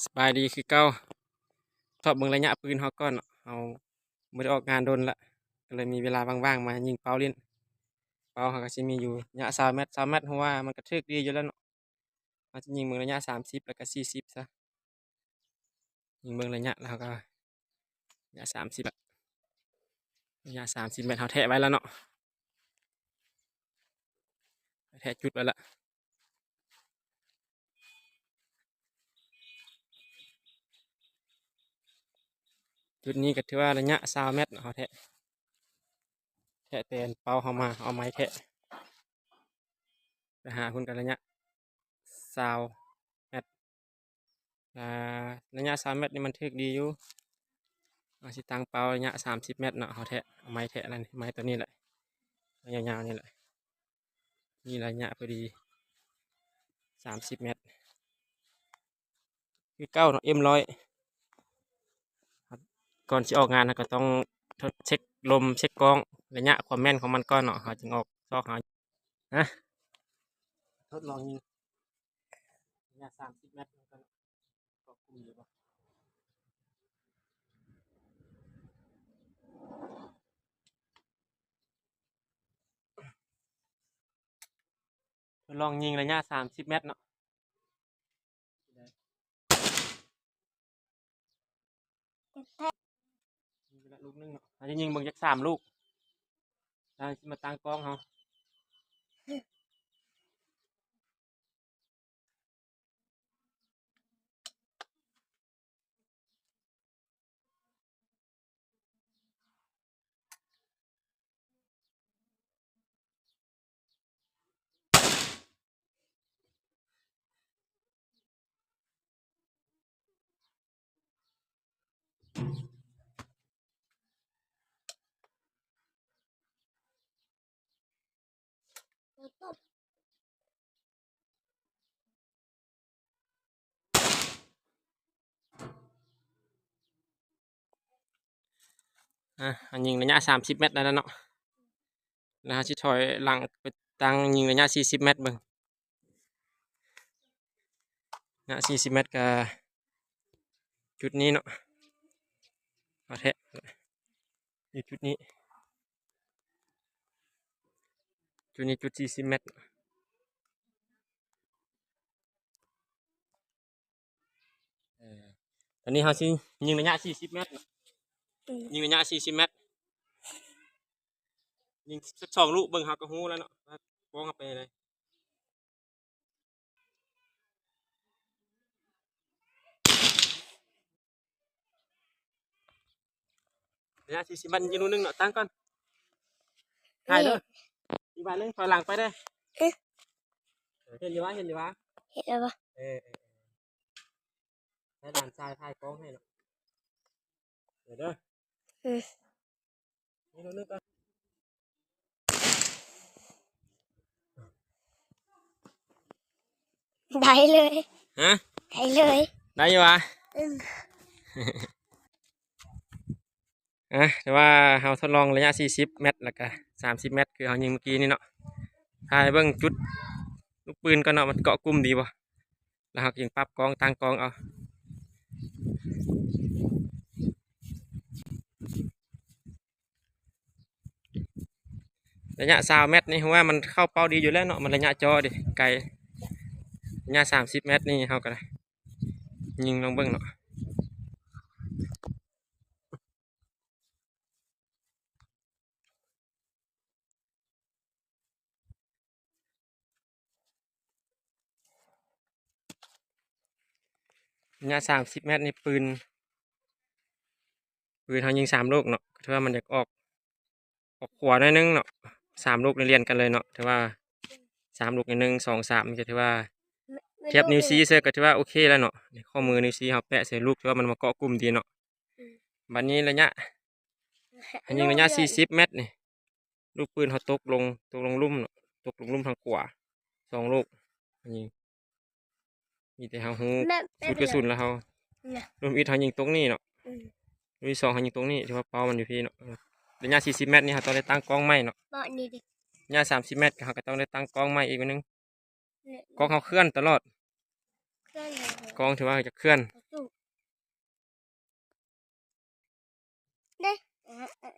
ສະບາຍດີຄືເກົ່າ. ທອດເບິ່ງໄລຍະປືນເຮົາກ່ອນເນາະ. ເຮົາບໍ່ໄດ້ອອກງານດົນລະ ກໍເລີຍມີເວລາວ່າງໆ ມາຍິງເປົ້າຫຼິ້ນ. ເປົ້າເຮົາກໍຊິມີຢູ່ໄລຍະຊາວແມັດ, ຊາວແມັດເຮົາວ່າມັນກໍຖືກດີຢູ່ແລ້ວເນາະ. ເຮົາຈະຍິງເບິ່ງໄລຍະສາມສິບ ແລ້ວກໍສີ່ສິບຊະ. ຍິງເບິ່ງໄລຍະ ແລ້ວເຮົາກໍໄລຍະສາມສິບ ໄລຍະສາມສິບແມັດ ເຮົາແທະໄວ້ແລ້ວເນາະ. ແທະຈຸດໄວ້ລະ. ຈຸດນີ້ກໍຖືວ່າໄລຍະຊາວແມັດເນາະ ເຮົາແທະ ແທະແຕ່ເປົ້າເຮົາມາ ເອົາໄມ້ແທະ ໄປຫາພຸ້ນກໍໄລຍະຊາວແມັດ. ອ່າ ໄລຍະຊາວແມັດນີ້ມັນຖືກດີຢູ່. ເຮົາຊິຕັ້ງເປົ້າໄລຍະສາມສິບແມັດເນາະ ເຮົາແທະ ເອົາໄມ້ແທະນັ້ນ ໄມ້ຕົວນີ້ແຫຼະ ໄມ້ຍາວໆນີ້ແຫຼະ. ມີໄລຍະພໍດີສາມສິບແມັດ ຄືເກົ່າເນາະ ເອັມຮ້ອຍ. ກ່ອນຊິອອກງານ ເຮົາກໍຕ້ອງທົດເຊັກລົມ ເຊັກກ້ອງ ໄລຍະຄວາມແມ່ນຂອງມັນກ່ອນເນາະ ເຮົາຈຶ່ງອອກຊອກເຮົາ. ຮະ ທົດລອງຍິງໄລຍະສາມສິບແມັດ ມັນກໍເກາະກຸ່ມຢູ່ບໍ່? ທົດລອງຍິງໄລຍະສາມສິບແມັດເນາະ. ຍິງໄປລະລູກໜຶ່ງເນາະ ເຮົາຈະຍິງເບິ່ງຈັກສາມລູກ ແລ້ວຊິມາຕັ້ງກ້ອງເຮົາ. ອ່ະ ເຮົາຍິງໄລຍະສາມສິບແມັດໄດ້ແລ້ວເນາະ ແລ້ວເຮົາຊິຖອຍຫຼັງໄປຕັ້ງຍິງໄລຍະສີ່ສິບແມັດເບິ່ງ. ໄລຍະສີ່ສິບແມັດກໍຈຸດນີ້ເນາະ ເອົາແທະ ຢູ່ຈຸດນີ້ ຈຸດນີ້ຈຸດສີ່ສິບແມັດ. ເອີ ຕອນນີ້ເຮົາຊິຍິງໄລຍະສີ່ສິບແມັດເນາະ ອືມ ຍິງໄລຍະສີ່ສິບແມັດ ຍິງສັກສອງລູກເບິ່ງ ເຮົາກໍຮູ້ແລ້ວເນາະວ່າປ້ອງເຮົາໄປໃດ. ໄລຍະສີ່ສິບແມັດ ຍິງລູກໜຶ່ງເນາະ ຕັ້ງກ່ອນ ຖ່າຍເດີ ອີກບາດໜຶ່ງ ຖອຍຫຼັງໄປເດີ. ເອີ ເຫັນຢູ່ຫວາ? ເຫັນຢູ່ຫວາ? ເຫັນແລ້ວບໍ່? ເອີ ເອີ ໃຫ້ຫຼານຊາຍຖ່າຍກ້ອງໃຫ້ເນາະ ເດີ. ອືມ ໄດ້ເລີຍ ຮະ? ໄດ້ເລີຍ ໄດ້ຢູ່ຫວາ? ອືມ ອ່ະ ແຕ່ວ່າເຮົາທົດລອງໄລຍະສີ່ສິບແມັດ ແລ້ວກະສາມສິບແມັດ ຄືເຮົາຍິງມື້ກີ້ນີ້ເນາະ ຖ້າໃຫ້ເບິ່ງຈຸດລູກປືນກ່ອນເນາະ ມັນເກາະກຸ່ມດີບໍ່ ແລ້ວເຮົາຈຶ່ງປັບກ້ອງ ຕັ້ງກ້ອງເອົາ. ໄລຍະຊາວແມັດນີ້ ເຮົາວ່າມັນເຂົ້າເປົ້າດີຢູ່ແລ້ວເນາະ ມັນໄລຍະຈໍ້ເດ້ ໄກ ໄລຍະສາມສິບແມັດນີ້ ເຮົາກໍໄດ້ຍິງລອງເບິ່ງເນາະ. ໄລຍະສາມສິບແມັດນີ້ ປືນ ປືນເຮົາຍິງສາມລູກເນາະ ຖືວ່າມັນຢາກອອກ ອອກຂວາໜ້ອຍໜຶ່ງເນາະ ສາມລູກນີ້ລຽນກັນເລີຍເນາະ ຖືວ່າສາມລູກນີ້ ໜຶ່ງ ສອງ ສາມ ນີ້ກໍຖືວ່າ ແມັດ ແມັດ ທຽບນິ້ວຊີ້ເຊີກໍຖືວ່າໂອເຄແລ້ວເນາະ ຂໍ້ມືນິ້ວຊີ້ເຮົາແປະໃສ່ລູກ ຖືວ່າມັນມາເກາະກຸ່ມດີເນາະ. ອືມ ບັດນີ້ໄລຍະ ໃຫ້ຍິງໄລຍະສີ່ສິບແມັດນີ້ ລູກປືນເຮົາຕົກລົງ ຕົກລົງລຸ່ມເນາະ ຕົກລົງລຸ່ມທາງຂວາສອງລູກ ອັນນີ້ມີແຕ່ເຮົາຮູ້ຊຸດກະສຸນແລ້ວເຮົາ ລູກທີໜຶ່ງເຮົາຍິງຕົກນີ້ເນາະ ອືມ ລູກທີສອງເຮົາຍິງຕົກນີ້ ຖືວ່າເປົ້າມັນຢູ່ພີ້ເນາະ. ໄລຍະສີ່ສິບແມັດນີ້ເຮົາຕ້ອງໄດ້ຕັ້ງກ້ອງໃໝ່ເນາະ ໄລຍະສາມສິບແມັດເຮົາກໍຕ້ອງໄດ້ຕັ້ງກ້ອງໃໝ່ອີກໜຶ່ງ ກ້ອງເຮົາເຄື່ອນຕະຫຼອດ ເຄື່ອນເລີຍ ກອງຖືວ່າຈະເຄື່ອນ ເດ້.